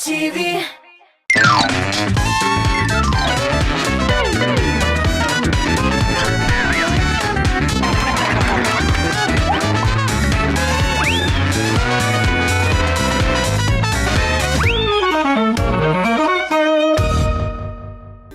TMTV.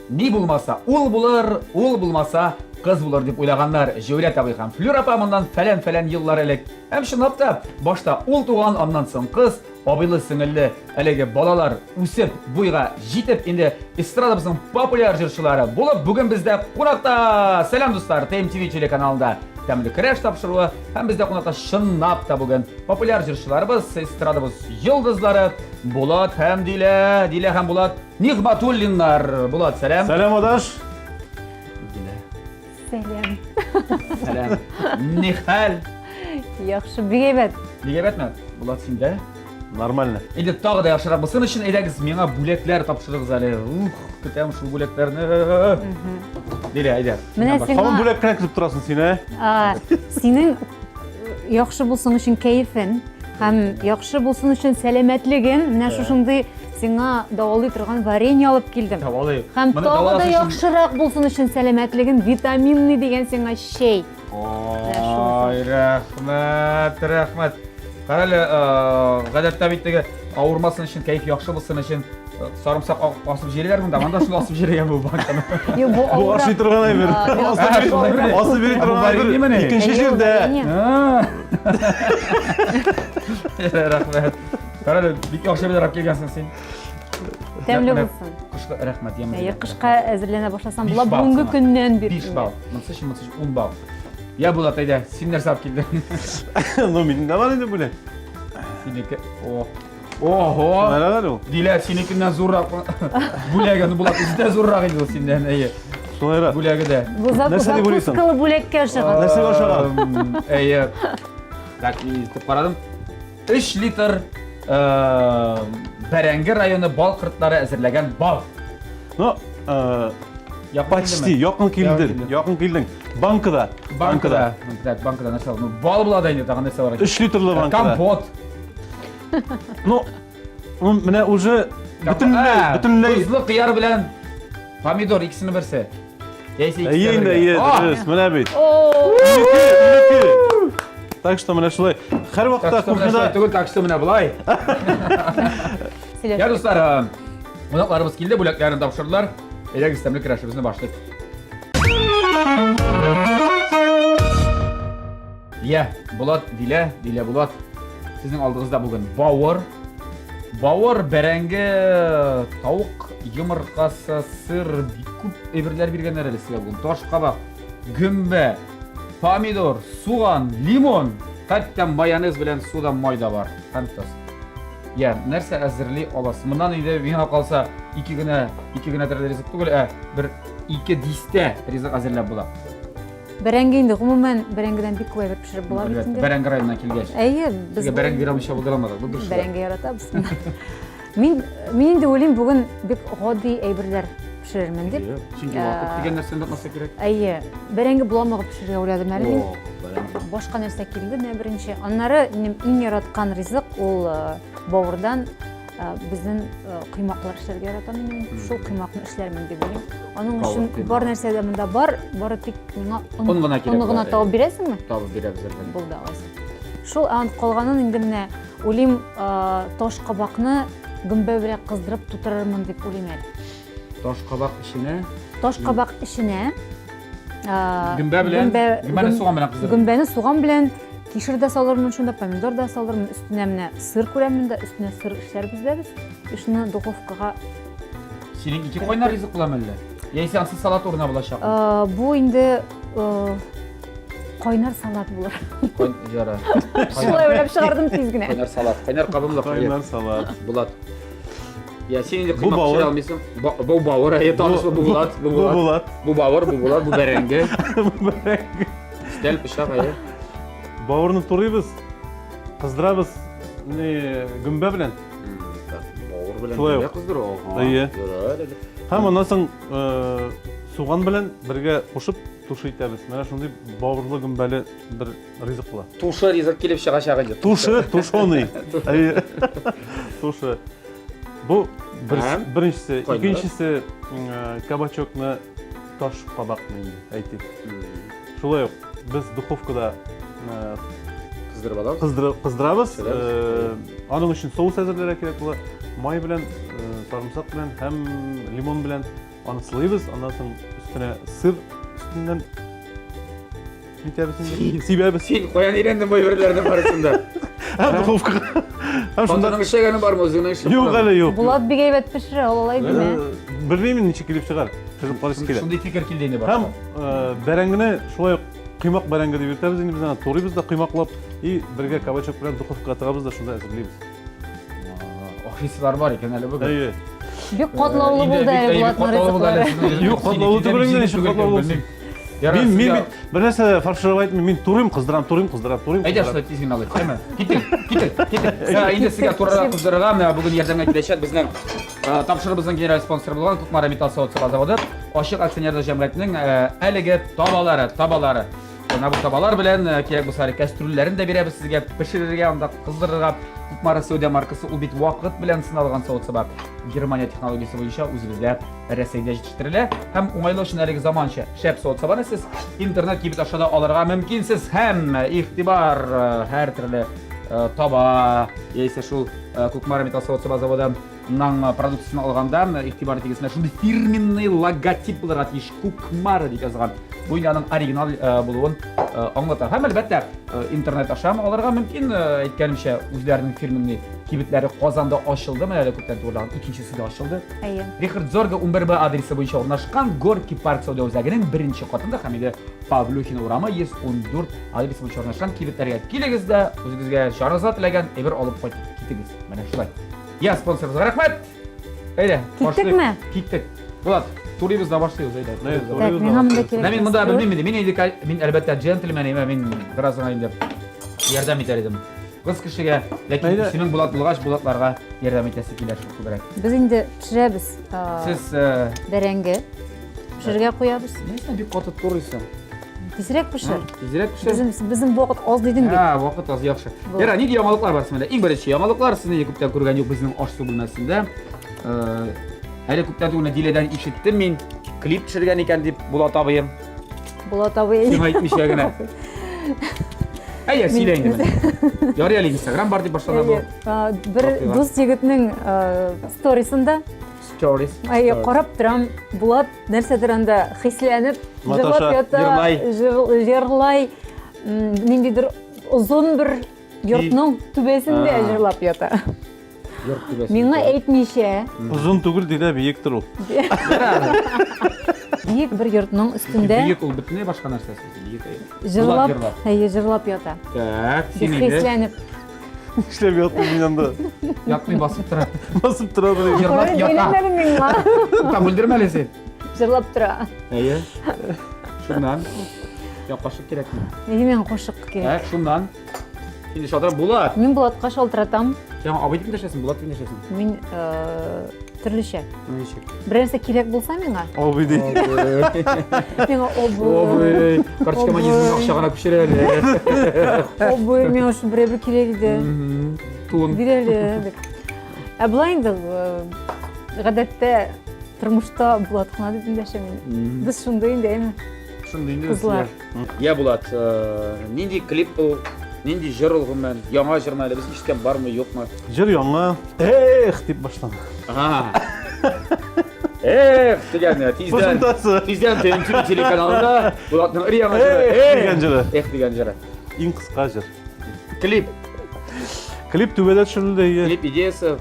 Ни булмаса, ул булыр, ул булмаса, кыз булыр дип уйлаганнар Җәүләт абый һәм Флюр апа моннан фәлән-фәлән еллар элек. Һәм чынлап та, башта ул туган, аннан соң кыз, абыйлы-сеңелле әлеге балалар үсеп, буйга җитеп, инде эстрадабызның популяр җырчылары булып, бүген бездә кунакта! Сәлам, дуслар! ТМТВ телеканалында Тәмле көрәш тапшыруы һәм бездә кунакта чынлап та бүген популяр җырчыларыбыз, эстрадабыз йолдызлары Булат һәм Дилә, Дилә һәм Булат Нигъматуллиннар. Булат, сәлам. Сәлам, адаш. Дилә. Сәлам. Сәлам. Нихәл? Яхшы, бик әйбәт. Бик әйбәтме? Булат, синдә? Нормально. Инде тагы да яхшырак булсын өчен әйдәгез миңа бүләкләр тапшырыгыз әле. Ух, көтәм шул бүләкләрне. Дилә, әйдә. Менә сиңа Һаман бүләк кенә көтеп торасың син, ә? Синең яхшы булсын өчен кәефен һәм яхшы булсын өчен сәламәтлеген менә шушындый сиңа дәвалый торган варенье алып килдем. Дәвалый. Һәм тагы да яхшырак булсын өчен сәламәтлеген витаминный дигән сиңа чәй. Ай, рәхмәт, рәхмәт. Карале, гадәттә бит теге авырмасын өчен, кәеф яхшы булсын өчен сарымсак асып җиреләр монда. Монда шуны асып җиргән бу банканы. Юк, бу Бу ашый торган әйбер. Асып йөри торган әйбер. Икенче җирдә. Рәхмәт. Карале, бик яхшы әйберләр алып килгәнсең син. Тәмле булсын. Кышка рәхмәт, ямь. Әйе, кышка әзерләнә башласам була бүгенге көннән бир. 5 балл. Монысы өчен, монысы өчен 10 балл. Я, Булат, әйдә, син нәрсә алып килдең? Ну, минем дә бар инде бүләк. Синеке. О. Ого! Нәрәләр ул? Дилә, синекеннән зуррак бүләге, ну Булат үзе дә зуррак инде ул синнән, әйе. Шулайрак. Бүләге дә. Бу Нәрсә дип уйлыйсың? закускалы бүләккә ошаган. Нәрсәгә ошаган? Әйе. Так, мин итеп карадым. 3 литр Бәрәңге районы бал кортлары әзерләгән бал. Ну, почти, якын килдең, якын килдең. Банкада. Банкада. Так, банкада нәрсә? Ну, бал була да инде, тагын нәрсә бар? 3 литрлы банкада. Компот. Ну, менә уже бөтенләй, бөтенләй. Тозлы кыяр белән помидор икесенең берсе. Яисә икесе Әйе инде, әйе, дөрес, менә бит. Ике, Так что менә шулай. Һәр вакытта кухняда түгел, так что менә болай. Я, дуслар, кунакларыбыз килде, бүләкләрен тапшырдылар. Әйдәгез, тәмле көрәшебезне башлыйк. Я, Булат, Дилә, Дилә, Булат. Сезнең алдыгызда бүген бавыр, бавыр, бәрәңге, тавык йомыркасы, сыр, бик күп әйберләр биргәннәр әле сезгә бүген. Ташкабак, гөмбә, помидор, суган, лимон, хәтта майонез белән суда май да бар. Һәм тоз. Я, нәрсә әзерли аласыз? Моннан инде миңа калса ике генә, ике генә төрле ризык түгел, ә бер ике дистә ризык әзерләп була. Бәрәңге инде гомумән бәрәңгедән бик күп әйбер пешереп була бит инде. Бәрәңге районыннан килгәч. Әйе, без Сезгә бәрәңге бирә алмыйча булдыра алмадык. Бу дөрес. Бәрәңге яратабыз. Мин мин инде уйлыйм бүген бик гади әйберләр пешерермен дип. Чөнки вакыт дигән нәрсәне дә тотмаса кирәк. Әйе, бәрәңге боламыгы пешерергә уйладым әле мин. Башка нәрсә килде менә беренче. Аннары минем иң яраткан ризык ул бавырдан Безнең коймаклар эшләргә яратам инде мин. Шул коймакны эшләрмен дип уйлыйм. Аның өчен бар нәрсә дә монда бар, бары тик миңа он гына кирәк. Он гына табып бирәсеңме? Табып бирәбез әлбәттә. Булды алайса. Шул ан калганын инде менә уйлыйм, таш кабакны гөмбә белән кыздырып тутырырмын дип уйлыйм әле. Таш кабак эченә? Таш кабак эченә гөмбә белән гөмбәне суган белән кыздырып. Гөмбәне суган белән кишер дә салырмын шунда, помидор да салырмын, өстенә менә сыр күрәм монда, өстенә сыр эшләрбез дә без. И шуны духовкага Синең ике кайнар ризык буламы әллә? Яисә ансы салат урынына булачак. Бу инде кайнар салат булыр. Яра. Шулай уйлап чыгардым тиз генә. Кайнар салат. Кайнар кабымлык. Кайнар салат. Булат. Я син инде коймак пешерә алмыйсың. Бу бавыр, әйе, танышлы бу Булат, бу Бу Булат. Бу бавыр, бу Булат, бу бәрәңге. Бу бәрәңге. Өстәл, пычак, әйе. Бавырны турыйбыз, кыздырабыз не гөмбә белән. Бавыр белән гөмбә кыздыру. Әйе. Һәм аннан соң суган белән бергә кушып тушы итәбез. Менә шундый бавырлы гөмбәле бер ризык була. Тушы ризык килеп чыгачак инде. Тушы, тушеный. Әйе. Тушы. Бу беренчесе, икенчесе кабачокны таш кабакны инде әйтик. Шулай ук без духовкада кыздырып алабыз. Кыздырып кыздырабыз. Аның өчен соус әзерләргә кирәк була. Май белән, сарымсак белән һәм лимон белән аны сылыйбыз. Аннан соң өстенә сыр өстеннән Нитәбез инде. Сибәбез. Син каян өйрәндең бу әйберләрне барысын да? Һәм духовкага. Һәм шунда Хатының эшләгәне бармы үзеңнең эшләп? Юк әле, юк. Булат бик әйбәт пешерә, ул алай димә. Белмим ничек килеп чыгар. Пешереп карыйсы килә. Шундый фикер килде инде башка. Һәм бәрәңгене шулай ук коймак бәрәңге дип йөртәбез инде без аны турыйбыз да коймаклап и бергә кабачок белән духовкага тыгабыз да шунда әзерлибез. Ашыйсылар бар икән әле бүген. Әйе. Бик катлаулы булды әле Булатның ризыклары. Юк, катлаулы түгел инде, ничек катлаулы булсын? Мин мин бит бер нәрсә дә фаршировать итмим, мин турыйм, кыздырам, турыйм, кыздырам, турыйм. Әйдә шулай тиз генә алыйк, әйме? Киттек, киттек, киттек. Инде сезгә турырга кыздырырга менә бүген ярдәмгә киләчәк безнең тапшыруыбызның генераль спонсоры булган Кукмара металл савыт-саба заводы ачык акционерлы җәмгыятенең әлеге табалары, табалары. Менә бу табалар белән кирәк булса әле кәстрүлләрен дә бирәбез сезгә пешерергә, анда кыздырырга. Кукмара сәүдә маркасы ул бит вакыт белән сыналган савыт-саба. Германия технологиясе буенча үзебездә Рәсәйдә җитештерелә һәм уңайлы өчен әлеге заманча шәп савыт-сабаны сез интернет кибет аша да алырга мөмкинсез һәм игътибар һәр төрле таба яисә шул Кукмара металл савыт-саба заводы Ның продукциясен алганда игътибар итегез, менә шундый фирменный логотип булырга тиеш, Кукмара дип язылган. Бу инде аның оригинал булуын аңлата. Һәм әлбәттә, интернет аша алырга мөмкин, әйткәнемчә, үзләренең фирменный кибетләре Казанда ачылды, менә әле күптән түгел икенчесе дә ачылды. Әйе. Рихард Зорга 11Б адресы буенча урнашкан Горки парк сәүдә үзәгенең беренче катында һәм инде Павлюхин урамы 114 адресы буенча урнашкан кибетләргә килегез дә, үзегезгә җаныгызга теләгән әйбер алып кайтып китегез. Менә шулай. Я, спонсорыбызга рәхмәт. Әйдә, Киттекме? Киттек. Булат, турыйбыз да башлыйбыз, әйдә. Так, миңа монда кирәк. Менә мин монда белмим инде. Мин инде мин әлбәттә джентльмен, әмма мин бераз гына инде ярдәм итәр идем. Кыз кешегә, ләкин исемең Булат булгач, Булатларга ярдәм итәсе килә шул күбрәк. Без инде пешерәбез. Сез бәрәңге пешерергә куябыз. Нәрсә бик каты турыйсың? Тизрәк пешер. Тизрәк пешер. Безнең безнең вакыт аз дидең бит. Һа, вакыт аз, яхшы. Яра, нинди яңалыклар бар сездә? Иң беренче яңалыклар сезне инде күптән күргән юк безнең аш-су бүлмәсендә. Әле күптән түгел Диләдән ишеттем мин, клип төшергән икән дип Булат абыем. Булат абый. Сиңа әйтмичә генә. Әйе, сөйлә инде менә. Ярый әле Инстаграм бар дип башлана бу. Бер дус егетнең сторисында Stories. Әйе, карап торам, Булат Нәрсәдер анда хисләнеп җырлап ята, җырлай, ниндидер озын бер йортның түбәсендә җырлап ята. Йорт түбәсендә. Миңа әйтмичә. Озын түгел дилә, биектер ул. Биек бер йортның өстендә. Биек ул бөтенләй башка нәрсә сүз. Биек. Җырлап, әйе, җырлап ята. Так, син инде. Хисләнеп. Эшләп ятмый мин анда. Ятмый басып тора. Басып тора бер. Җырлап ята. Әйләнмәдең миңа. Там бүлдермә әле син. Җырлап тора. Әйе. Шуннан. Я кашык кирәкме? Нигә миңа кашык кирәк? Так, шуннан. Инде шалтырап Булат. Мин Булатка шалтыратам. Син абый дип эндәшәсең, Булат дип эндәшәсең. Мин төрлечә. Ничек? Бер нәрсә кирәк булса миңа. Абый ди. Миңа абый. Абый. Карточкама 100 мең акча гына күчер әле. Абый, миңа шул берәр бер кирәк иде. Тун. Бир әле дип. Ә болай инде гадәттә тормышта Булат кына дип эндәшәм мин. Без шундый инде, әйме? Шундый инде. Кызлар. Я, Булат, нинди клип ул? Нинди җыр ул гомумән? Яңа җырмы әле без ишеткән бармы, юкмы? Җыр яңа. Эх дип башлана. Ага. Эх, дигән, тиздән. Тиздән TNT телеканалында Булатның өр яңа җыры. Эх дигән җыры. Эх дигән җыры. Иң кыска җыр. Клип. Клип түбәдә төшерелде. Клип идеясы.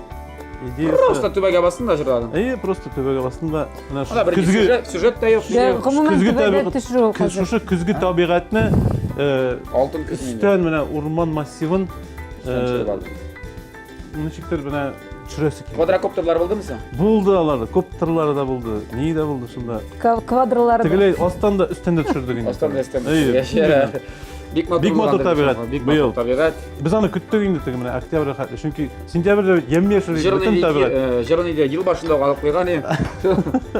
Идеясы. Просто түбәгә бастың да җырладың. Әйе, просто түбәгә бастым да. Менә шул көзге сюжет та юк. Гомумән түбәдә төшерү хәзер. Шушы көзге табигатьне алтын көз өстән менә урман массивын ничектер менә төшерәсе килде. Квадрокоптерлар булдымы соң? Булды алар, коптерлары да булды. Ни дә булды шунда. Квадролары. Тегеләй астан да өстән дә төшердек инде. Астан да өстән дә. Бик матур. Бик матур табигать. Бик матур табигать. Без аны көттек инде теге менә октябрьгә хәтле. Чөнки сентябрьдә ямь-яшел бөтен табигать. Җырын инде ел башында ук алып куйган идем.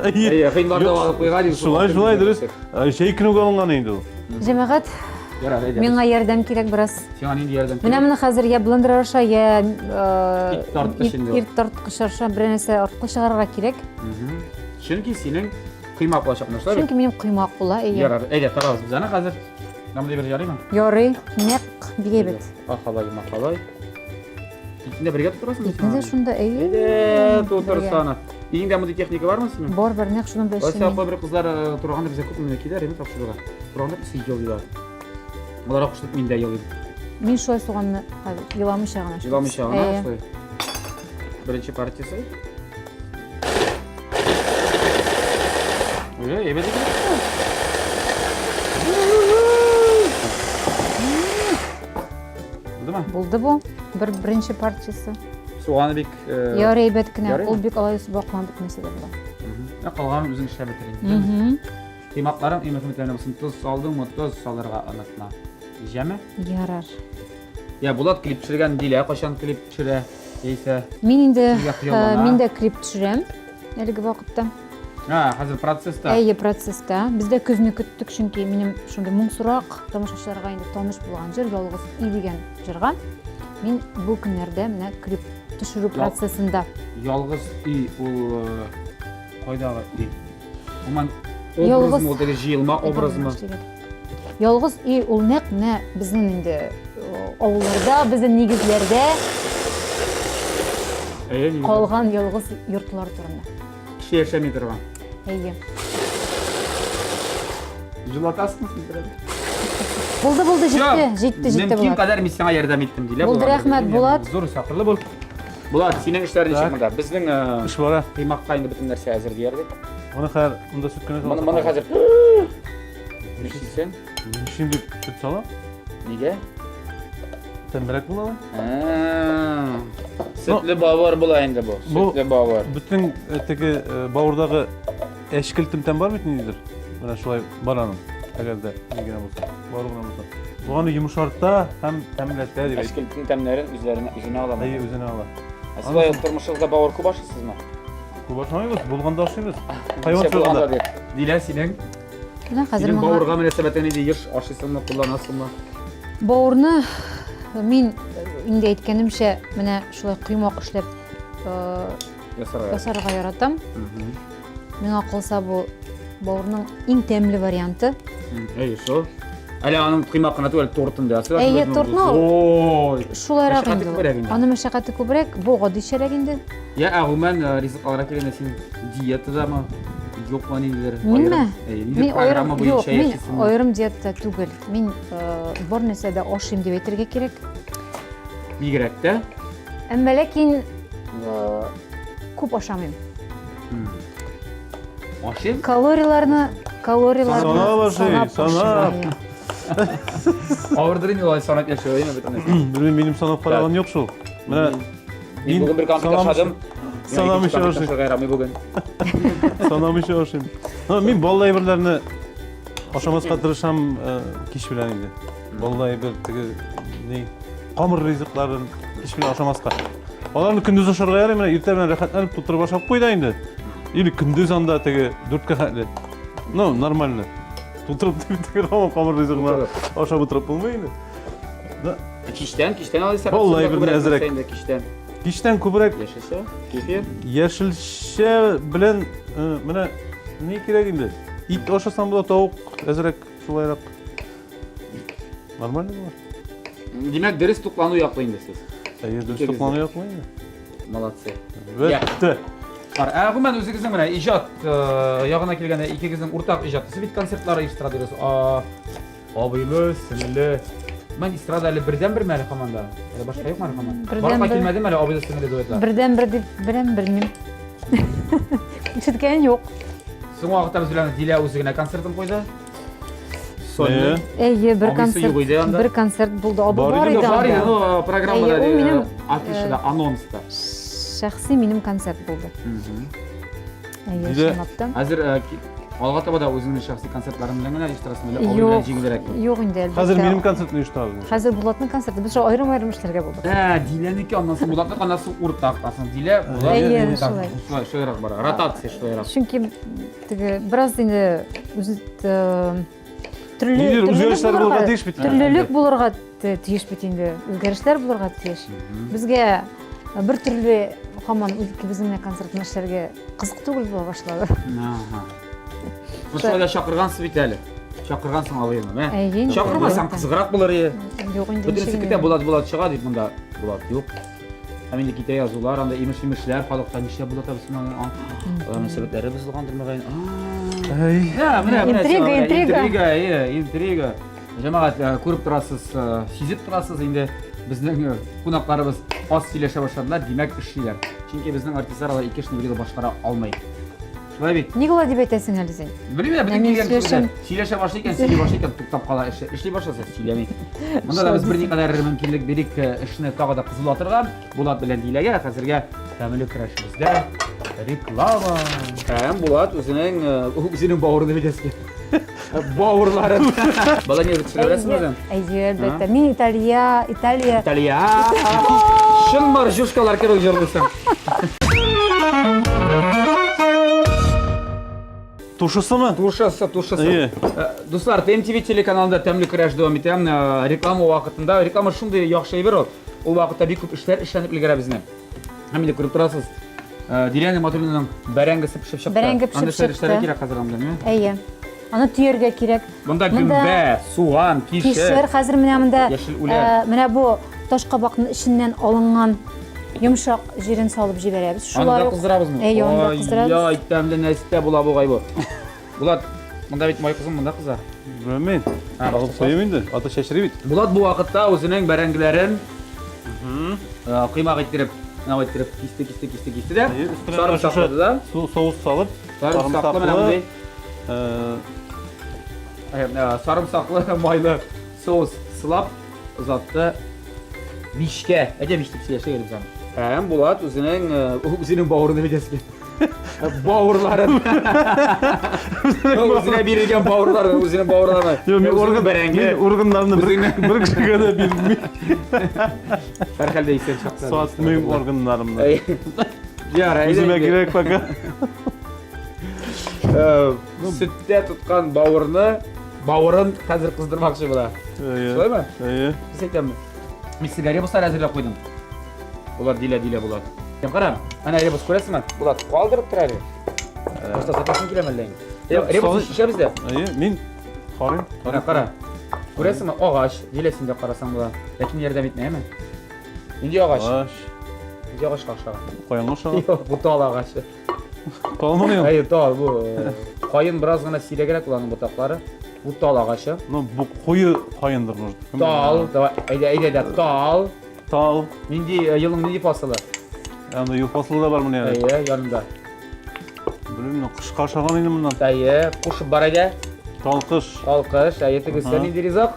Әйе, гыйнварда ук алып куйган идем. Шулай, шулай дөрес. Җәй көне үк алынган инде ул. Җәмәгать. Ярар, әйдә. Миңа ярдәм кирәк бераз. Сиңа нинди ярдәм кирәк? Менә моны хәзер я блендер аша, я ит тарткыч инде. Ит тарткыч аша бер нәрсә артка чыгарырга кирәк. Чөнки синең коймак булачак менә шулай. Чөнки минем коймак була, әйе. Ярар, әйдә, тарабыз без аны хәзер. Менә бер ярыймы? Ярый, нәкъ бик әйбәт. Ахалай, махалай. Итне бергә тутырасыңмы? Итне дә шунда, әйе. Әйдә, тутырсана. Өеңдә мондый техника бармы синең? Бар, бар, нәкъ шуның белән эшлим. Кайсы бер кызлар э, тураганда безгә күп менә килә, рәхмәт тапшыруга. Тураганда песи елыйлар. Аларга кушылып мин дә елыйм. Мин шулай суганны хәзер еламыйча гына. Еламыйча гына шулай. Беренче партиясе. Ой, әйбәт икән. Булдымы? Булды бу. Бер беренче партиясе. Суганы бик э, Ярый әйбәт кенә. Ярыймы? Ул бик алай вакланып бетмәсә дә була. Ә калганын үзең эшләп бетер инде. Коймакларың иң мөһиме тәмле булсын. Тоз салдыңмы, тоз салырга онытма. Җәме? Ярар. Я, Булат клип төшергән, Дилә кайчан клип төшерә? Яисә Мин инде Нигә хыяллана? э, мин дә клип төшерәм әлеге вакытта. А, хәзер процесста. Әйе, процесста. Без дә көзне көттек, чөнки минем шундый моңсурак тамашачыларга инде таныш булган җыр Ялгыз өй дигән җырга мин бу көннәрдә менә клип төшерү процессында. Ялгыз өй ул э, кайдагы өй? Гомумән, образмы ул теге җыелма образмы? Ялгыз өй ул нәкъ менә безнең инде э, авылларда, безнең нигезләрдә калган ялгыз йортлар турында. Кеше яшәми торган. Әйе. Җылатасың син берәр. Булды, булды, җитте, җитте, җитте Мөмкин кадәр мин сиңа ярдәм иттем, Дилә. Булды, рәхмәт, Булат. Зур сакырлы бул. Булат, синең эшләр ничек монда? Безнең э, эш бара. Коймакка инде бөтен нәрсә әзер диярлек. Моны хәзер монда сөт кенә Моны моны хәзер Нишлисең? Нишлим дип сөт салам. Нигә? Тәмлерәк була. Сөтле бавыр була инде бу. Сөтле бавыр. Бөтен э, теге э, бавырдагы әчкелтем тәм бар бит ниндидер. Менә шулай бар аның. Әгәр дә ни генә булса, бавыр гына булса. Бу аны йомшарта һәм тәмләтә дип әйтә. Әчкелтем тәмнәрен үзләренә үзенә ала. Әйе, үзенә ала. Ә сез алай тормышыгызда бавыр күп ашыйсызмы? Күп ашамыйбыз, булганда ашыйбыз. Хайван суйганда. Дилә, синең Менә хәзер Синең моңа бавырга мөнәсәбәтең нинди? Еш ашыйсыңмы, кулланасыңмы? Бавырны мин инде әйткәнемчә, менә шулай коймак эшләп ясарга, ясарга яратам. Миңа калса бу бавырның иң тәмле варианты. Әйе, шул. Әле аның коймак кына түгел, тортын да ясыйлар. Әйе, тортны Ой. Шулайрак Мәшәкате инде. күбрәк инде. Аның мәшәкате күбрәк, бу гадичәрәк инде. Я, ә гомумән э, ризыкларга килгәндә син диетадамы? Юкмы ниндидер? Минме? аерым- Әйе, ниндидер Мин аерым, программа юк, буенча мин яшисеңме? аерым диетада түгел. Мин э, бар нәрсә дә ашыйм дип әйтергә кирәк. Бигрәк тә. Әмма ләкин э, күп ашамыйм. Ашыйм? Калорияләрне, калорияләрне Санап ашый, санап. ашыйм. Авырдыр инде алай санап яшәү, әйеме бөтенләй? Белмим, минем санап караган юк шул. Менә Мин бүген бер конфет ашадым. Санамыйча ашыйм. Ашарга ярамый бүген. Санамыйча ашыйм. Но мин баллы әйберләрне ашамаска тырышам э, кич белән инде. Баллы әйбер теге ни камыр ризыкларын кич белән ашамаска. Аларны көндез ашарга ярый, менә иртә белән рәхәтләнеп тутырып ашап куй да инде. Или көндез анда теге дүрткә хәтле. Ну, нормально. Тутырып теге камыр ризыгына ашап утырып булмый инде. Да. Кичтән, кичтән алайса. Валлаһи бер әзрәк. Инде кичтән. Кичтән күбрәк. Яшелчә, кефир. Яшелчә белән э, менә ни кирәк инде? Ит ашасаң була, тавык әзрәк шулайрак. Нормально була. Димәк, дөрес туклану яклы инде сез. Әйе, дөрес туклану яклы инде. Молодцы. Бетте. Бар, ә гомумән үзегезнең менә иҗат э, ягына килгәндә икегезнең уртак иҗат. Сез бит концертлар оештыра дигез. Абыйлы, сеңелле. Мен эстрада әле бердән-бер мәле һаман да. Әле башка юк мәле һаман. Барлыкка килмәдеме әле абыйлы сеңелле дуэтлар? Бердән-бер дип беләм, белмим. Ишеткән юк. Соңгы вакытта без белән Дилә үзе генә концертын куйды. Сольный. Әйе, бер концерт. Бер концерт булды. Абы бар иде. Бар иде, ну, программада. Әйе, ул минем афишада, анонста. Шәхси минем концерт булды. Әйе, чынлап та. Хәзер алга таба да үзеңнең шәхси концертларың белән генә оештырасың, әллә абый белән җиңелрәк? Юк инде, әлбәттә. Хәзер минем концертны оештырабыз. Хәзер Булатның концерты. Без шул аерым-аерым эшләргә булдык. Ә, Диләнеке, аннан соң Булатныкы, аннан соң уртак. Аннан соң Дилә, Булат. Әйе, шулай. Шулай, шулайрак бара. Ротация шулайрак. Чөнки теге бераз инде үзе. Төрле Ниндидер үзгәрешләр булырга тиеш бит. Төрлелек булырга тиеш бит инде. Үзгәрешләр булырга тиеш. Безгә бер төрле һаман икебезнең генә концертны эшләргә кызык түгел була башлады. Бу шулай да чакыргансыз бит әле. Чакыргансың абыеңны, мә. Әйе. Чакырмасаң кызыграк булыр иде. Юк инде. Бөтенесе көтә Булат Булат чыга дип монда Булат юк. Һәм инде китә язулар, анда имеш-имешләр, халыкта нишләп Булат абыйсы алар мөнәсәбәтләре бозылгандыр мөгаен. Әй. Менә, менә, менә. Интрига, интрига. Интрига, әйе, интрига. Җәмәгать, күреп торасыз, сизеп торасыз инде безнең кунакларыбыз аз сөйләшә башладылар, димәк, эшлиләр. Чөнки безнең артистлар алар ике эшне бергә башкара алмый. Шулай бит? Ник алай дип әйтәсең әле син? Белмим, бөтен Мин килгән кешеләр сөйләшәм. сөйләшә башлый икән, сөйли башлый икән, туктап кала эше. Эшли башласа, сөйләми. Монда да без берникадәр мөмкинлек бирик эшне тагы да кызулатырга. Булат белән Диләгә хәзергә тәмле көрәшебездә реклама. Һәм Булат үзенең үзенең бавырын дип әйтәсе. Бавырларын. Бала не төшерә беләсеңме үзең? Әйе, әлбәттә. Мин Италия, Италия. Италия. Чын маржушкалар кебек җырлыйсың. Тушысымы? Тушысы, тушысы. Әйе. Дуслар, ТМТВ телеканалында тәмле көрәш дәвам итә. Реклама вакытында, реклама шундый яхшы әйбер ул. Ул вакытта бик күп эшләр эшләнеп өлгерә безнең. Һәм инде күреп торасыз, Дилә Нигъмәтуллинаның бәрәңгесе пешеп чыкты. Бәрәңге пешеп Анда чыкты. эшләргә кирәк хәзер анда, не? Әйе. Аны төяргә кирәк. Монда гөмбә, суган, кишер. Кишер хәзер менә монда. Яшел үлән. Менә бу ташкабакның эченнән алынган йомшак җирен салып җибәрәбез. Аны да кыздырабызмы? Әйе, аны да кыздырабыз. Ай, тәмле нәрсә була бугай бу. Булат, монда бит май кызым, монда кыза. Белмим. Алып куйым инде, аты чәчри бит. Булат бу вакытта үзенең бәрәңгеләрен коймак иттереп, менә иттереп кисте, кисте, кисте, кисте дә. Сарымсаклады да. Соус салып, сарымсаклы менә мондый. Сарымсаклы майлы соус сылап озатты мичкә. Әйдә мич дип сөйләшә без аны. Һәм Булат үзенең үзенең бавырын дип әйтәсе Бавырларын. Үзенә бирелгән бавырларын, үзенең бавырларын. Юк, мин орган бәрәңге. Мин органнарны бер кешегә дә бирмим. Һәрхәлдә исән чакта. Сатмыйм органнарымны. Ярар, Үземә кирәк пока. Сөттә тоткан бавырны, бавырын хәзер кыздырмакчы була. Шулаймы? Әйе. Сез әйтәмме? Мин сезгә ребуслар әзерләп куйдым. Булат, Дилә, Дилә, Булат. Син кара, әнә ребус күрәсеңме? Булат, калдырып тор әле. Башта сатасың киләме әллә инде? Ребус шешә бездә. Әйе, мин карыйм. Кара, кара. Күрәсеңме? Агач. Дилә, син дә карасаң була. Ләкин ярдәм итмәме? Нинди агач? Агач. Нинди агачка охшаган? Каенга охшаган. Юк, бу тал агачы. Талмы ул? Әйе, тал бу. Каен бераз гына сирәгрәк ул аның ботаклары. Бу тал агачы. Ну, бу куе каендыр, может. Тал, давай, әйдә, әйдә, дә, тал. Тал. Нинди елның нинди фасылы? Анда ел фасылы да бар менә. Әйе, янында. Белмим, ну, кышка ошаган инде моннан. Әйе, кушып бар әйдә. Талкыш. Талкыш, әйе, тегесе нинди ризык?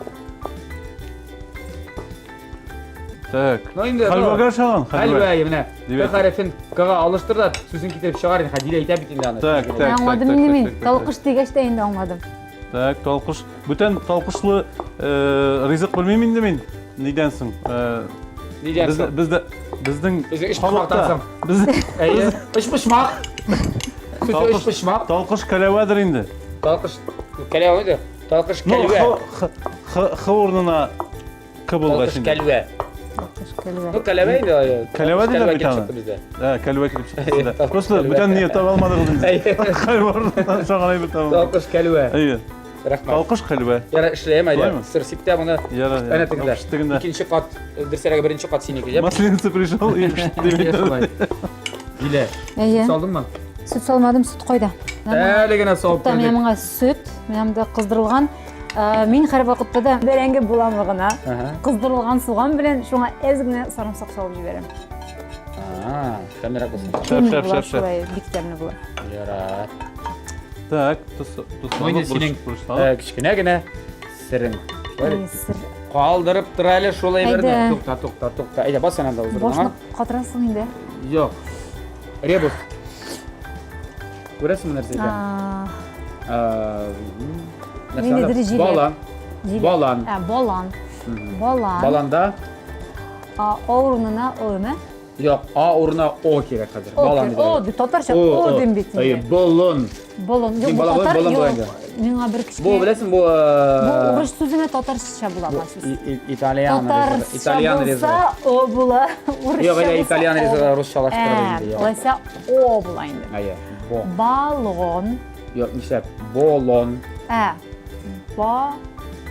Так. Ну инде хәлвәгә ошаган, хәлвә. Хәлвә, менә. Бер хәрефен К-га алыштыр да, сүзен китереп чыгар инде. Хәдилә әйтә бит инде аны. Так, так, так. Аңладым инде мин. Талкыш дигәч тә инде аңладым. Так, талкыш. Бүтән талкышлы ризык белмим инде мин. Нидән соң? Нидән соң? Бездә безнең Безнең өчпочмактан соң. Без Әйе, өчпочмак. Сүзе өчпочмак. Талкыш кәләвәдер инде. Талкыш кәләвә инде. Талкыш кәлвә. Х х урынына К булгач инде. Талкыш кәлвә. Талкыш кәлвә. Ну, кәләвә инде. Кәләвә диләр бит аны. Бездә. Ә, кәлвә килеп чыкты сездә. Просто бүтән ни таба алмадыгыз инде. Хәлвә урынына ошаган әйбер таба. Талкыш кәлвә. Әйе. Рәхмәт. Талкыш хәлвә. Яра эшләйм әйдә. Сыр сиптә моны. Яра. Әнә тегендә. Тегендә. Икенче кат, дөресрәге беренче кат синеке, җә? Масленица пришел и дип. Дилә. Әйе. Салдыңмы? Сөт салмадым, сөт кайда? Әле генә салып кердек. Менә моңа сөт, менә монда кыздырылган. Мин һәрвакытта да бәрәңге буламы гына. Кыздырылган суган белән шуңа әз генә сарымсак салып җибәрәм. Тәмлерәк булсын. Шәп, шәп, шәп, шәп. Бик тәмле була. Ярар. Так, тоз, тоз Ну, инде синең кечкенә генә серең. Сер. Калдырып тор әле шул әйберне. Әйдә. Тукта, тукта, тукта. Әйдә, бас анда уздырдың. Башны катырасың инде. Юк. Ребус. Күрәсеңме нәрсә икән? Ниндидер җиләк. Балан. Балан. Ә, балан. Балан. Баланда А урынына О, ме? Юк, А урынына О кирәк хәзер. О, Балан кирәк. О, дип татарча О дим бит Әйе, инде. болон. Болон. Юк, Син бу бала татар, болон була юк. инде. Миңа бер кечкенә. Бу беләсең, бу Бу э, урыс сүзенә татарча була бу ма сүз. и- и- итальян ризыгы. Татарча Итальян ризыгы. булса, О була. Урысча Юк, әле булса, итальян О. ризыгы русчалаштырып Ә, инде. юк. Алайса О була инде. Әйе, бо. Балон. Юк, нишләп? Болон. Ә. Ба.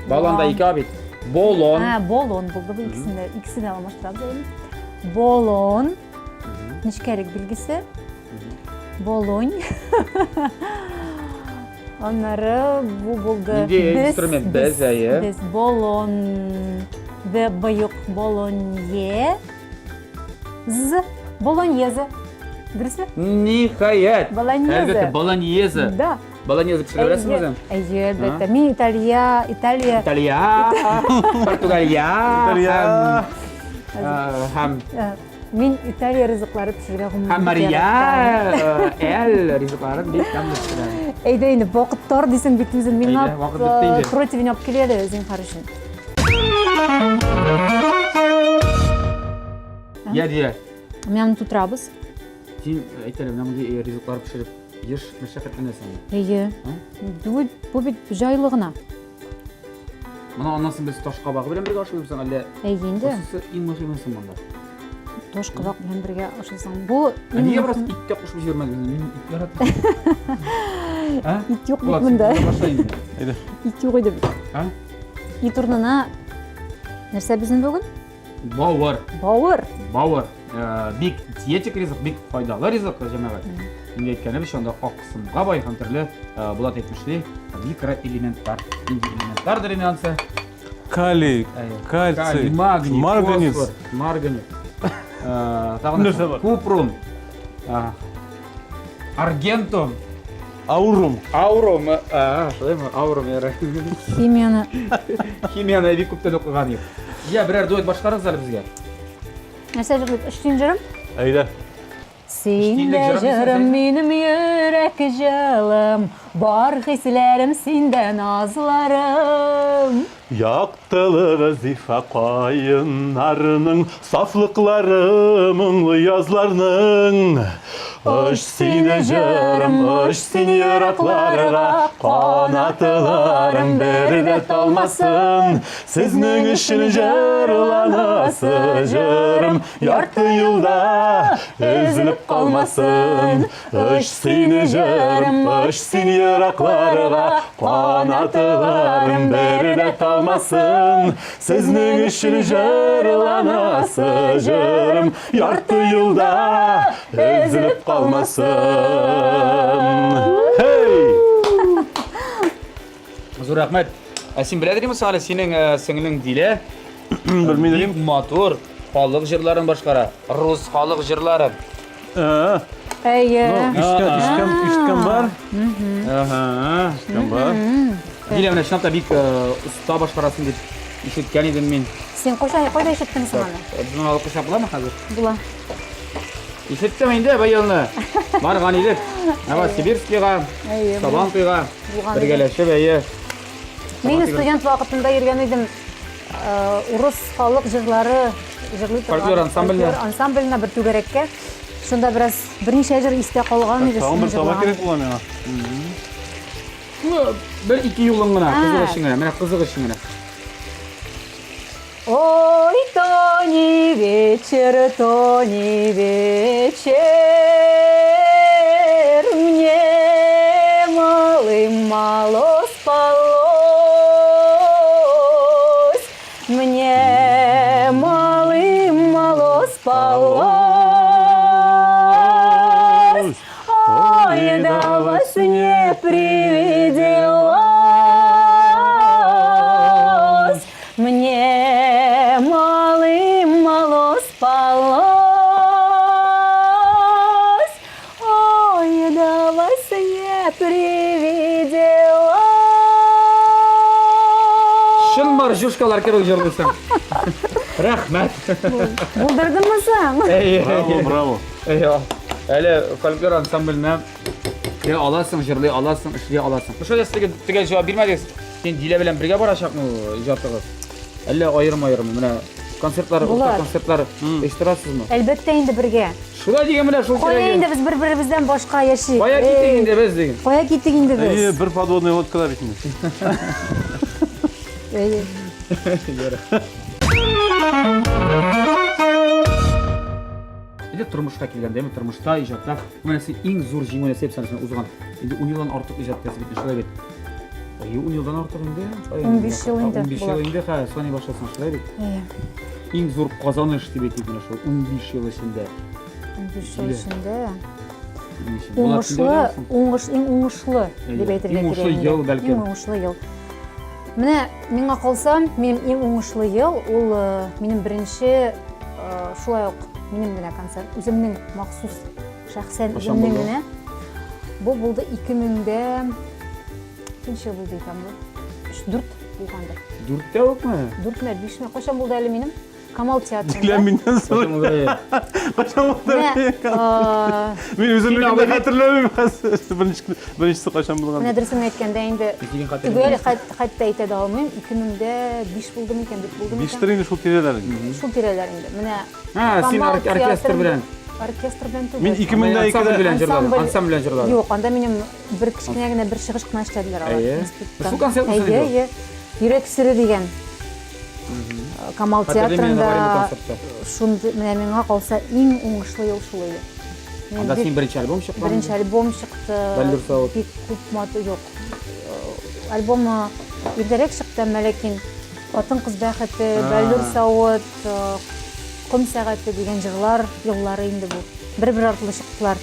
Балон да ике А бит. Болон. Ә, болон булды бу икесен дә. Икесен дә алмаштырабыз әле. Болон. Нечкәлек билгесе. Болонь. Аннары бу булды. Нинди инструмент? Без, әйе. Без болон. Б Б юк, болонье. З. Болоньезе. Дөресме? Ниһаять. Болоньезе. Әлбәттә, болоньезе. Да. Болоньезе пешерә беләсеңме үзең? Әйе, әлбәттә. Мин Италия, Италия. Италия, Португалия. Италия. Һәм Мин Италия ризыклары пешерергә гомумән. Һәм Мария, Эль ризыкларын бик тәмле пешерә. Әйдә инде, вакыт тар дисең бит үзең. Миңа вакыт бетте инде. Противень алып кил әле, зинһар өчен. Я дия. Менә аны тутырабыз. Син әйт әле, менә мондый ризыклар пешереп еш мәшәкатьләнәсеңме? Әйе. Бу, бу бит җайлы гына. Моны аннан соң без таш кабагы белән бергә ашыйбыз әллә? Әйе инде. Кайсысы иң мөһиме соң монда? Таш кабак белән бергә ашыйсың. Бу Ә нигә бераз ит тә кушып җибәрмәдегез? Мин ит яратам. Ә? Ит юк бит монда. Башла инде. Әйдә. Ит юк иде бит. А? Ит урынына нәрсә безнең бүген? Бавыр. Бавыр. Бавыр. Э, бик диетик ризык, бик файдалы ризык, җәмәгать. Инде әйткәнебезчә, анда аксымга бай һәм төрле, э, Булат әйтмешли, микроэлементлар. Нинди элементлардыр инде ансы? Калий, Әйе. кальций, Калий, магний, марганец. фосфор, марганец. Э, Тагын Нәрсә нәрсә? бар? Купрум. Э, Аргентум. Аурум. Аурум. А, шулаймы? Аурум, ярый. Химияне. Химияне бик күптән укыган юк. Я, берәр дуэт башкарыгыз әле безгә. Нәрсә җырлыйк? Өч тиен җырым? Әйдә. Син дә җырым минем йөрәк җылым, бар хисләрем синдә назларым. Яктылыгы зифа каеннарның, Сафлыклары моңлы язларның. Оч сине җырым, оч син еракларга, Канатларың бер дә талмасын. Сезнең өчен җырланасы җырым, Ярты юлда өзелеп калмасын. Оч сине җырым, оч син еракларга, Канатларың бер дә талмасын. Сезнең өчен җырланасы җырым, Ярты юлда өзелеп калмасын. Хей! Зур рәхмәт. Ә син белә димме соң әле синең э, сеңлең Дилә? Белми Бик матур халык җырларын башкара. Рус халык җырларын. Ә, Әйе. ну, ишеткән, ишеткән, ишеткән бар. Ага. Ишеткән бар. Дилә менә чынлап та бик э, оста башкарасың дип ишеткән идем мин. Син кайда кайда ишеттең соң аны? Безнең алып куйсак буламы хәзер? Була. Ишеттем инде быелны. Барган идек. Новосибирскига, Әйе. Сабантуйга Булган иде. бергәләшеп, әйе. Мин студент вакытында йөргән идем. Э, урыс халык җырлары җырлый торган Фольклор ансамбленә. фольклор ансамбленә бер түгәрәккә. Шунда бераз берничә җыр истә калган иде. Тагын бер шуны таба җырлаган. кирәк була миңа. Ну, бер ике юлың гына, кызык А. өчен генә, менә кызык өчен генә. Ой, то не вечер, то не вечер, мне малым мало спалось, мне малым мало спалось. Ой, да во сне привиделось, мне малым мало спалось. Ой, да во сне привиделось. Чын маржушкалар кебек җырлыйсың. Рәхмәт. Булдырдыңмы соң? Әйе. Браво, браво. Әйе. Әле фольклор ансамбленә керә аласың, җырлый аласың, эшли аласың. Шушы да сезгә төгәл җавап бирмәдегез. Син Дилә белән бергә барачакмы ул иҗатыгыз? Әллә аерым-аерым? Менә. Концертлар, уртак концертлар оештырасызмы? Әлбәттә инде бергә. Шулай дигән менә шул Кая инде без бер-беребездән башка яшик? Кая киттек инде без диген? Кая киттек инде без? Әйе, бер подводный лодкада бит инде. Әйе. Инде тормышка килгәндә, әйме, тормышта, иҗатта, менә син иң зур җиңү нәрсә дип саныйсың узган. Инде 10 елдан артык иҗат итәсең бит, шулай бит. Әйе, 10 елдан артык инде. 15 ел инде. 15 ел инде, хә, саный башласаң, шулай бит. Әйе. Иң зур казаныш дип әйтик менә шул 15 ел эчендә. 15 ел эчендә. Уңышлы, уңыш, иң уңышлы дип әйтергә кирәк. Иң уңышлы ел бәлкем. Иң уңышлы ел. Менә миңа калса, минем иң уңышлы ел ул э, минем беренче э, шулай ук минем генә концерт, үземнең махсус шәхсән үземнең генә. Бу булды 2000дә ничә булды икән бу? 3-4 булгандыр. Дүрттә үкме? Дүртме, бишме? Кайчан булды әле минем? Камал театрында. Дилә миннән сорый. Кайчан булды? Мин үземне генә хәтерләмим хәзер. Беренчесе кайчан булган? Менә дөресен әйткәндә инде төгәл хәтта әйтә дә алмыйм. 2005 булды микән, 4 булды микән? Биштер инде шул тирәләр инде. Шул тирәләр инде. Менә Ха, син оркестр белән. Оркестр белән түгел. Мин 2002-дә ансамбль белән җырладым. Ансамбль белән җырладым. Юк, анда минем бер кечкенә генә бер чыгыш кына эшләделәр алар. Әйе. Шул концерт Әйе, әйе. Йөрәк сере дигән. Камал театрында шундый менә миңа калса иң уңышлы ел шул иде. Анда син беренче альбом чыккан? Беренче альбом чыкты. Бәллүр савыт. Бик күп матур юк. Альбом иртәрәк чыкты, әмма ләкин Хатын-кыз бәхете, Бәллүр савыт, Ком сәгате дигән җырлар еллары инде бу. Бер-бер артлы чыктылар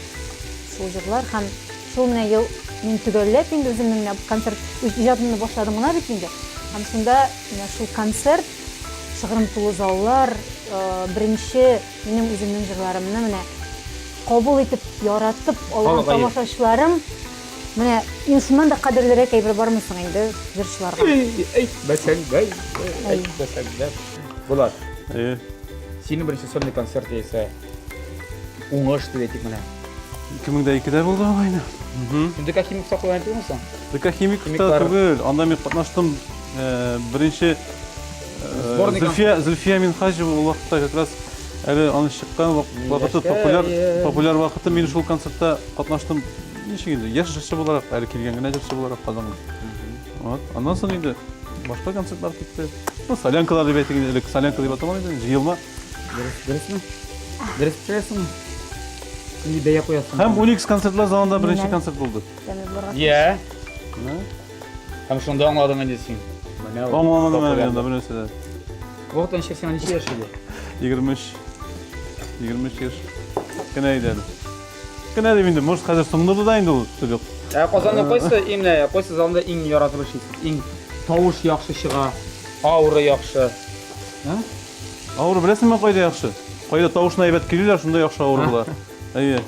шул җырлар һәм шул менә ел мин төгәлләп инде үземнең менә концерт үз иҗатымны башладым гына бит инде. Һәм шунда менә шул концерт, шыгрым тулы заллар, беренче минем үземнең җырларымны менә кабул итеп, яратып алган тамашачыларым менә инде шуннан да кадерлерәк әйбер бармы соң инде җырчыларга? Әйтмәсәң дә, әйтмәсәң дә. Булат. Әйе. Синең беренче сольный концерт яисә уңыш дип әйтик менә. 2002-дә булды ул инде. Син ДК Химикта куйган түгелме соң? ДК Химикта түгел, анда мин катнаштым беренче Зөлфия, Зөлфия Минхаҗева ул вакытта как раз әле аны чыккан вакыты популяр популяр вакыты мин шул концертта катнаштым. Ничек инде, яшь җырчы буларак, әле килгән генә җырчы буларак Казанга. Вот. Аннан соң инде башка концертлар китте. Ну, солянкалар дип әйтик инде, элек солянка дип аталган иде, җыелма. Дөрес, дөресме? Дөрес пешерәсеңме? Нинди бәя куясың? Һәм Уникс концертлар залында беренче концерт булды. Я. Һәм шунда аңладың инде син. Менә ул. Аңламадым әле анда бер нәрсә дә. Вакыт ничә сиңа ничә яшь иде? 23. 23 яшь. Кенә иде әле. Кенә дип инде, может, хәзер соңдырды да инде ул теге. Ә Казанның кайсы именно, кайсы залында иң яратып эшлисез? Иң тавыш яхшы чыга, аура яхшы. А? Аура беләсеңме кайда яхшы? Кайда тавышны әйбәт килүләр, шунда яхшы аура була. Әйе.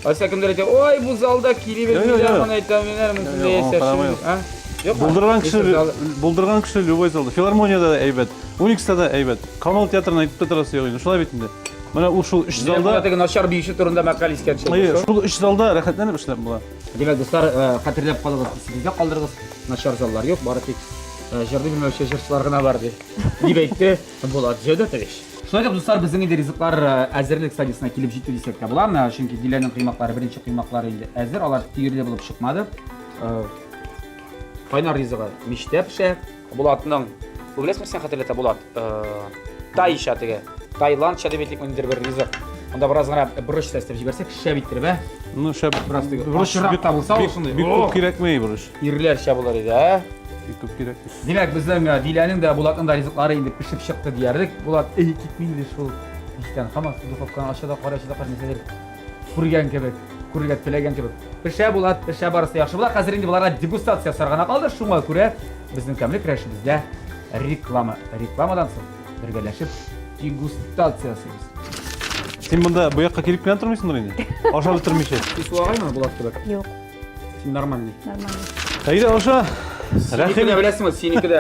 Ася кемдер әйтә, ой, бу залда кили бирмиләр, моны әйтә, минер монсында яшәшим. А? Юк. Булдырган кеше, булдырган кеше любой залда. Филармониядә дә әйбәт, Уникста да әйбәт. Камал театрын әйтеп тә торасы юк инде. Шулай бит инде. Менә ул шул өч залда. Теге начар биюче турында мәкаль искә төшә. Әйе, шул өч залда рәхәтләнеп эшләп була. Димәк, дуслар, э, хәтерләп калыгыз, исегездә калдырыгыз. Начар заллар юк, бары тик э, җырны белмәүче җырчылар гына бар дип. Дип әйтте Булат Җәүдәтович. Шулай итеп, дуслар, безнең инде ризыклар э, әзерлек стадиясенә килеп җитте дисәк тә була. Менә чөнки Диләнең коймаклары, беренче коймаклары инде әзер, алар төерле булып чыкмады. Кайнар ризыгы мичтә пешә. Булатның, бу беләсеңме син хәтерләтә Булат? Тайша теге. Таиландча дип әйтик, ниндидер бер ризык. Анда бераз гына борыч та өстәп җибәрсәк, шәп иттереп, ә? Ну, шәп. Бераз теге. Борыч та булса, ул шундый. Бик күп кирәкми борыч. Ирләрчә булыр иде, ә? Бик күп кирәкми. Димәк, безнең Диләнең дә, Булатның да ризыклары инде пешеп чыкты диярлек. Булат, эй, китми инде шул мичтән. Һаман духовканы ача да карый, ача да карый, нәрсәдер күргән кебек, күрергә теләгән кебек. Пешә Булат, пешә барысы яхшы була. Хәзер инде боларга дегустация ясарга гына калды. Шуңа күрә безнең тәмле көрәшебездә реклама. Рекламадан соң бергәләшеп дегустация ясыйбыз. Син монда бу якка килеп кенә тормыйсыңдыр инде. Ашап бетермичә. Син суагаймы, Булат кебек? Юк. Син нормальный. Нормальный. Әйдә аша. Рәхим дә беләсеңме, синеке дә.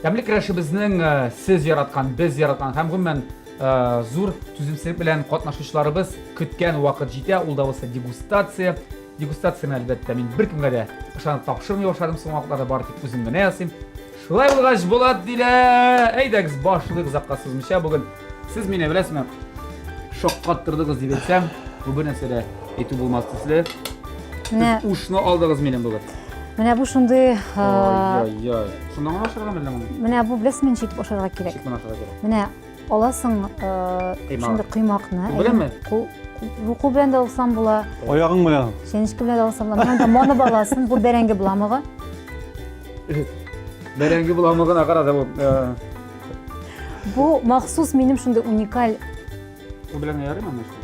Тәмле көрәшебезнең сез яраткан, без яраткан һәм гомумән зур түземсезлек белән катнашучыларыбыз көткән вакыт җитә, ул да булса дегустация. Дегустацияне, әлбәттә, мин беркемгә дә ышанып тапшырмый башладым соңгы вакытларда, бары тик үзем генә ясыйм. Шулай булгач, Булат Дилә, әйдәгез башлыйк озакка сузмыйча бүген. Сез мине беләсезме, шаккаттырдыгыз дип әйтсәм, бу бер нәрсә дә әйтү булмас төсле. Менә Сез ушны алдыгыз минем бүген. Менә бу шундый Ой-ой-ой. Шуннан гына ашарга мәллә моны? Менә бу беләсезме ничек итеп ашарга кирәк? Ничек моны ашарга кирәк? Менә аласың шундый коймакны. Кул беләнме? Кул, бу кул белән дә алсаң була. Аягың белән. Чәнечке белән дә алсаң була. Менә монда манып аласың, бу бәрәңге боламыгы. Бәрәңге боламыгына кара да бу. Бу махсус минем шундый уникаль. Кул белән ярыймы менә шул?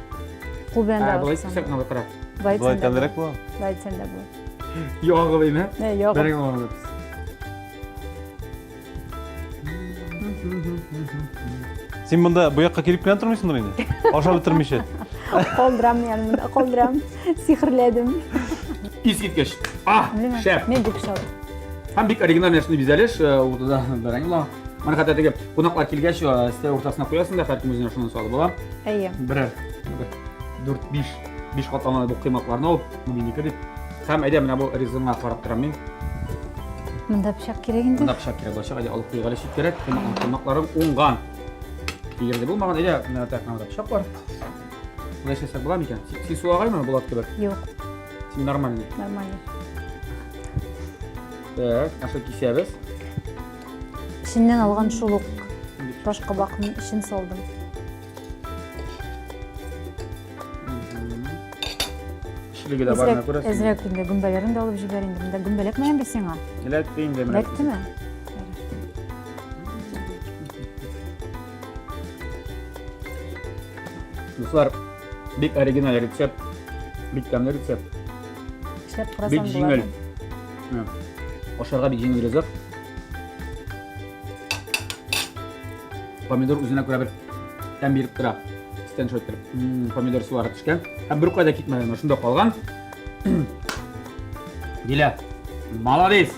Кул белән дә. Болай итсәк, менә кара. Болай тәмлерәк була. Болай итсәң дә була. Ягы бейме? Не, ягы. Бәрәңге боламыгы. Син монда бу якка килеп кенә тормыйсыңдыр инде. Ашап бетермичә. Калдырам мин монда, калдырам. Сихерләдем. Искиткеч. А, шәп. Мин бик шәп. Һәм бик оригиналь нәрсәне бизәлеш, э, уртада бәрәңге була. Моны хәтта теге кунаклар килгәч, э, өстәл уртасына куясың да, һәркем үзенә шуннан салып ала. Әйе. Берәр, бер, дүрт, биш, биш катламалы бу коймакларны алып, бу минеке дип. Һәм әйдә менә бу ризыгыңа карап торам мин. Монда пычак кирәк инде. Монда пычак кирәк булачак. Әйдә алып куйыйк әле читкәрәк. Коймакларым уңган. Әгәр дә булмаган, әйдә менә так монда пычак бар. Болай эшләсәк була микән? Син сулагаймы, Булат кебек? Юк. Син нормальный. Нормальный. Так, аша кисәбез. Эченнән алган шул ук ташкабакның эчен салдым. Эчлеге дә барына күрәсең. Әзрәк инде гөмбәләрен дә алып җибәр инде. Монда гөмбә эләкмәгән бит сиңа. Эләкте инде менә. Эләктеме? Дуслар, бик оригиналь рецепт, бик тәмле рецепт. Эшләп карасаң Бик җиңел. Ашарга бик җиңел ризык. Помидор үзенә күрә бер тәм биреп тора. Өстән шулай иттереп. Помидор сулары төшкән. Һәм бер кайда китмәгән, шунда калган. Дилә, молодец!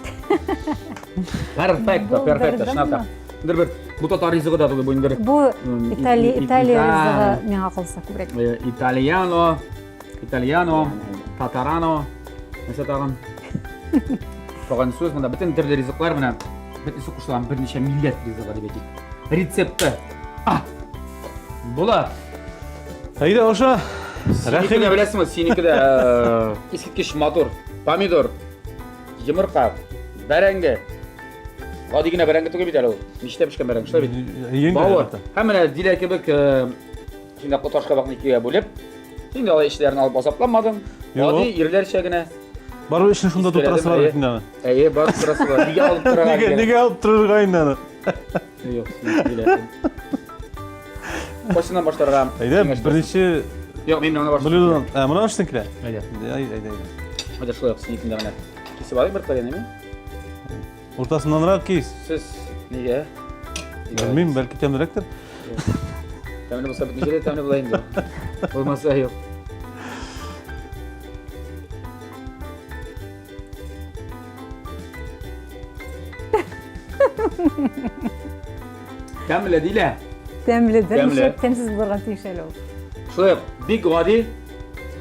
Перфекто, перфекто, чынлап та. Бер бер бу татар ризыгы да түгел, бу инде бер. Бу Италия, Италия ризыгы миңа калса күбрәк. Итальяно, Итальяно, татарано, нәрсә тагын? Тагын сүз монда бөтен төрле ризыклар менә бөтенесе кушылган берничә милләт ризыгы дип әйтик. Рецепты. А! Була. Әйдә, аша. Рәхим итә беләсеңме, синеке дә э, искиткеч матур. Помидор, йомырка, бәрәңге. Гади генә бәрәңге түгел бит әле ул. Мичтә пешкән бәрәңге, шулай бит. Бавыр. Һәм менә Дилә кебек э, син дә таш кабакны икегә бүлеп, син дә алай эшләрен алып азапланмадың. Гади ирләрчә генә. Барыбер эшне шунда тутырасы бар бит инде аны. Әйе, барып торасы бар. Нигә алып торырга? Нигә, нигә алып торырга инде аны? Юк, син Кайсыннан башларга? Әйдә, беренче Юк, мин моны башлыйм. Блюдодан. Ә, моны башлыйсың килә? Әйдә. Әйдә, әйдә, әйдә. Әйдә, шулай ук синекендә генә. Кисеп алыйк бер тарелка, әйме? Уртасыннанрак кис. Сез нигә? Белмим, бәлки тәмлерәктер. Тәмле булса бөтен җирдә тәмле була инде. Булмаса юк. Тәмле дилә. Тәмле, тәмле. Тәмсез булырга тиеш әле ул. Шулай ук бик гади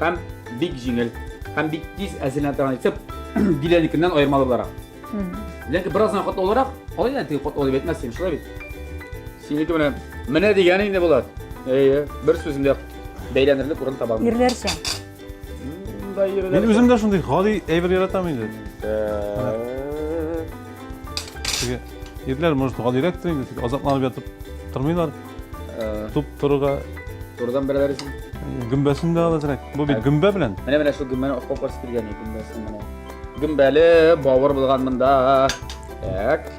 һәм бик җиңел һәм бик тиз әзерләнә торган рецепт Диләнекеннән аермалы буларак. Ләкин бераз гына катлаулырак, алай да теге катлаулы дип әйтмәс идем, шулай бит. Синеке менә менә дигәне инде булат. Әйе, бер сүземдә бәйләнерлек урын таба алмыйм. Ирләрчә. Мин үзем дә шундый гади әйбер яратам инде. Теге ирләр, может, гадирәктер инде, тик азапланып ятып тормыйлар. Туп торырга. Турыдан бәрәләр өчен. Гөмбәсен дә ал әзрәк. Бу бит гөмбә белән. Менә менә шул гөмбәне ашкап каршы килгән гөмбәсен менә. Гөмбәле бавыр булган монда. Так.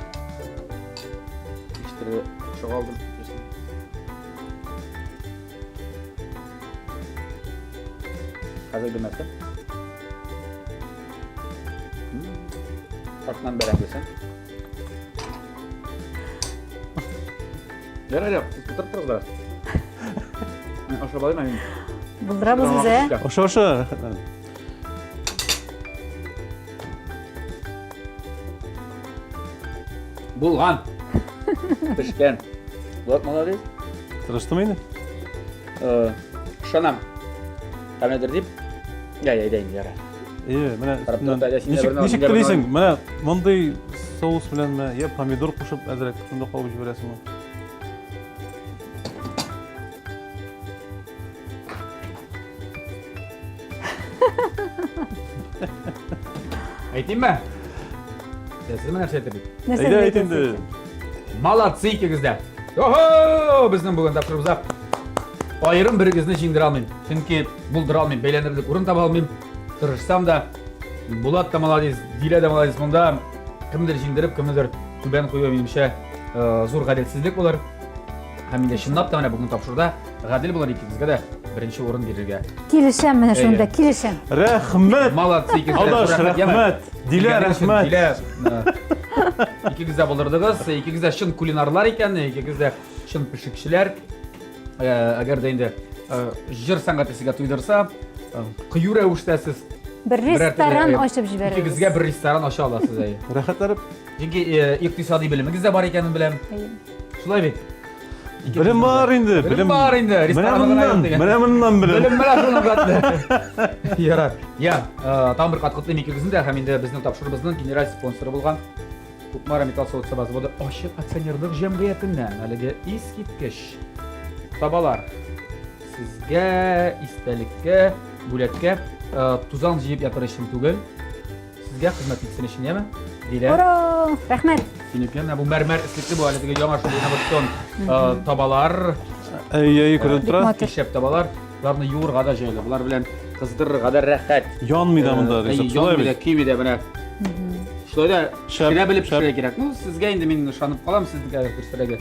Иштере чыга алдым. Хәзер гөмбәсе. Артыннан бәрәңгесен. Ярар, ярар, сез утырып торыгыз бераз. Мин ашап алыйм, мин. Булдырабыз без, ә? Аша, аша, рәхәтләнеп. Булган. Пешкән. Булат молодец. Тырыштым инде. Э, ышанам. Тәмледер дип. Я, я, әйдә инде, ярар. Ие, менә ничек, ничек телисең? Менә мондый соус беләнме, я помидор кушып әзрәк шунда кабып җибәрәсеңме? Әйтимме? Сезме нәрсә әйтер дип? Нәрсә Әйдә әйт инде. Молодцы икегез дә. Охо! Безнең бүген тапшырубызда аерым берегезне җиңдерә алмыйм. Чөнки булдыра алмыйм, бәйләнерлек урын таба алмыйм. Тырышсам да, Булат та молодец, Дилә дә молодец. Монда кемдер җиңдереп, кемнедер түбән кую, минемчә, э, зур гаделсезлек булыр. Һәм инде чынлап та менә бүген тапшыруда гадел булыр икегезгә дә беренче урын бирергә. Килешәм менә шунда, килешәм. Рәхмәт! Молодцы икегез дә. Адаш, Зур рәхмәт, яме. рәхмәт! Дилә, Килгәнегез өчен, рәхмәт! Дилә, э, икегез дә булдырдыгыз, икегез дә чын кулинарлар икән, икегез дә чын пешекчеләр. Э, әгәр дә инде э, җыр сәнгате сезгә туйдырса, э, кыю рәвештә сез Бер берәр төрле, ресторан э, ачып җибәрербез. Икегезгә бер ресторан ача аласыз, әйе. Рәхәтләнеп. Чөнки икътисади белемегез дә бар икәнен беләм. Әйе. Шулай бит? Белем бар инде, Белем бар инде, Менә ресторан гына юк моннан, дигән. менә моннан белем. Белем менә шуның хәтле. Ярар. Я, тагын бер кат котлыйм икегезне дә һәм инде безнең тапшыруыбызның генераль спонсоры булган Кукмара металл савыт-саба заводы ачык акционерлык җәмгыятеннән әлеге искиткеч табалар сезгә истәлеккә, бүләккә э, тузан җыеп ятыр өчен түгел, сезгә хезмәт итсен өчен, яме? Дилә. Ура! Рәхмәт. Синеке менә бу мәрмәр эслекле бу әле теге яңа шундый инновацион э, табалар, Әй, әй, күренеп тора. Матур. шәп табалар. Боларны юырга да җайлы, болар белән кыздырырга да рәхәт. Янмый да монда Э, ризык, шулай Янмый да, бит? көйми дә менә. Шулай да Шәп, пешерә белеп шәп. пешерергә кирәк. Ну, сезгә инде мин ышанып калам, сезнең дөресрәге.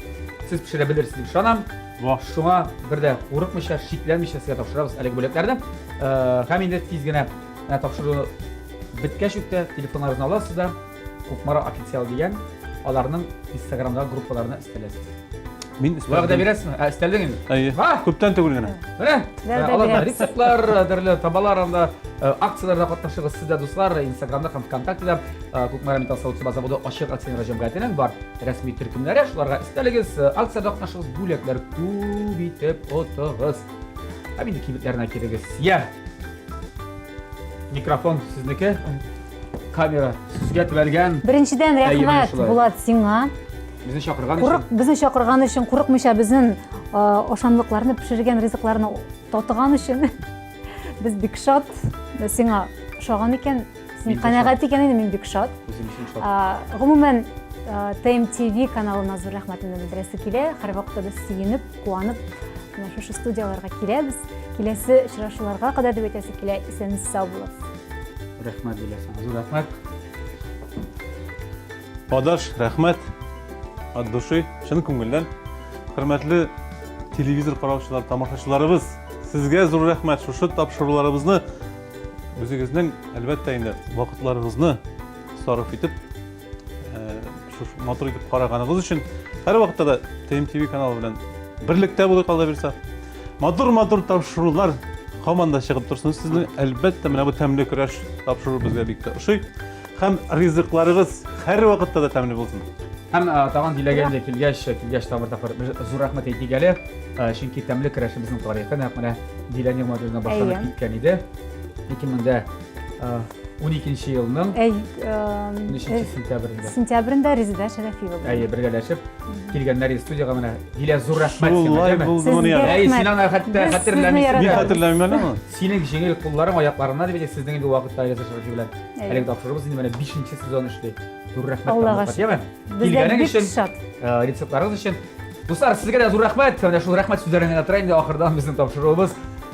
Сез пешерә белерсез дип ышанам. Во. Шуңа бер дә курыкмыйча, шикләнмичә сезгә тапшырабыз әлеге бүләкләрне. Э, Һәм инде тиз генә менә тапшыру беткәч үк тә телефоннарыгызны аласыз да Кукмара официал дигән аларның Инстаграмдагы группаларына өстәләсез. Мин Вәгъдә өстәлдем. бирәсезме? Ә, өстәлдең инде. Әйе. Ха! Күптән түгел генә. Менә, Вәгъдә аларда бирәбез. рецептлар, төрле табалар анда, э, акцияләрдә катнашыгыз сез дә, дуслар, Инстаграмда һәм ВКонтактеда э, Кукмара металл савыт-саба заводы ачык акционерлар җәмгыятенең бар рәсми төркемнәре, шуларга өстәлегез, э, акциядә катнашыгыз, бүләкләр күп итеп отыгыз. Һәм инде кибетләренә керегез. Я! Микрофон сезнеке. Камера сезгә төбәлгән. Беренчедән Әйе, менә рәхмәт, шулай. Булат, сиңа. Безне чакырган Курык, өчен. безне чакырган өчен, курыкмыйча безнең ашамлыкларны, пешергән ризыкларны татыган өчен. Без бик шат. Сиңа ошаган икән, син Мин дә канәгать икән инде, мин бик шат. Үзем өчен шат. Гомумән, ТМТВ каналына зур рәхмәтемне белдерәсе килә. Һәрвакытта без сөенеп, куанып, менә шушы студияләргә киләбез. Киләсе очрашуларга кадәр дип әйтәсе килә. Исән-сау булыгыз. Рәхмәт, Дилә, сиңа зур рәхмәт. Адаш, рәхмәт. От души, чын күңелдән. Хөрмәтле телевизор караучылар, тамашачыларыбыз, сезгә зур рәхмәт. Шушы тапшыруларыбызны үзегезнең, әлбәттә инде, вакытларыгызны сарыф итеп, э, шушы матур итеп караганыгыз өчен һәрвакытта да ТМТВ каналы белән берлектә булыйк, Алла бирсә. Матур-матур тапшырулар һаман да чыгып торсын сезнең. Әлбәттә, менә бу тәмле көрәш тапшыру безгә бик тә ошый. Һәм ризыкларыгыз һәрвакытта да тәмле булсын. Һәм э, тагын Диләгә инде килгәч, килгәч тагын бер тапкыр бер зур рәхмәт әйтик әле. Э, Чөнки тәмле көрәшебезнең тарихы нәкъ менә Дилә Нигъмәтуллина башланып Әйе. киткән иде. 2012 елның Әй, 13 сентябрендә. сентябрендә Резеда Шәрәфиева белән. Әйе, бергәләшеп килгәннәр иде студиягә менә. Дилә, зур рәхмәт сиңа, Шулай әйеме? булдымыни Сезгә әле? Әй, рәхмәт. син аны хәтта Без сезне хәтерләмисең. Мин яратабыз. хәтерләмим әле моны. Синең җиңел кулларың аякларына дип әйтик, сезнең инде вакытта Резеда Шәрәфиева белән. Әйе. Әлеге тапшыруыбыз инде менә 5 сезон эшли. Зур рәхмәт. Аллага Тамашачы, яме? Бездән Килгәнең бик өчен, шат. э, рецептларыгыз өчен. Дуслар, сезгә дә зур рәхмәт. Менә шул рәхмәт сүзләрен генә тора инде ахырдан безнең тапшыруыбыз.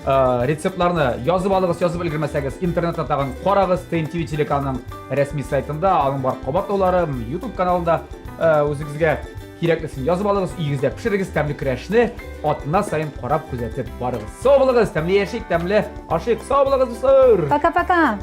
Э, рецептларны язып алыгыз, язып өлгермәсәгез, интернетта тагын карагыз. ТНТВ телеканалының рәсми сайтында, аның бар кабатлаулары, YouTube каналында э, үзегезгә кирәклесен язып алыгыз, өегездә пешерегез, тәмле көрәшне атна саен карап күзәтеп барыгыз. Сау булыгыз, тәмле яшик, тәмле ашыйк. Сау булыгыз, дуслар! Пока-пока!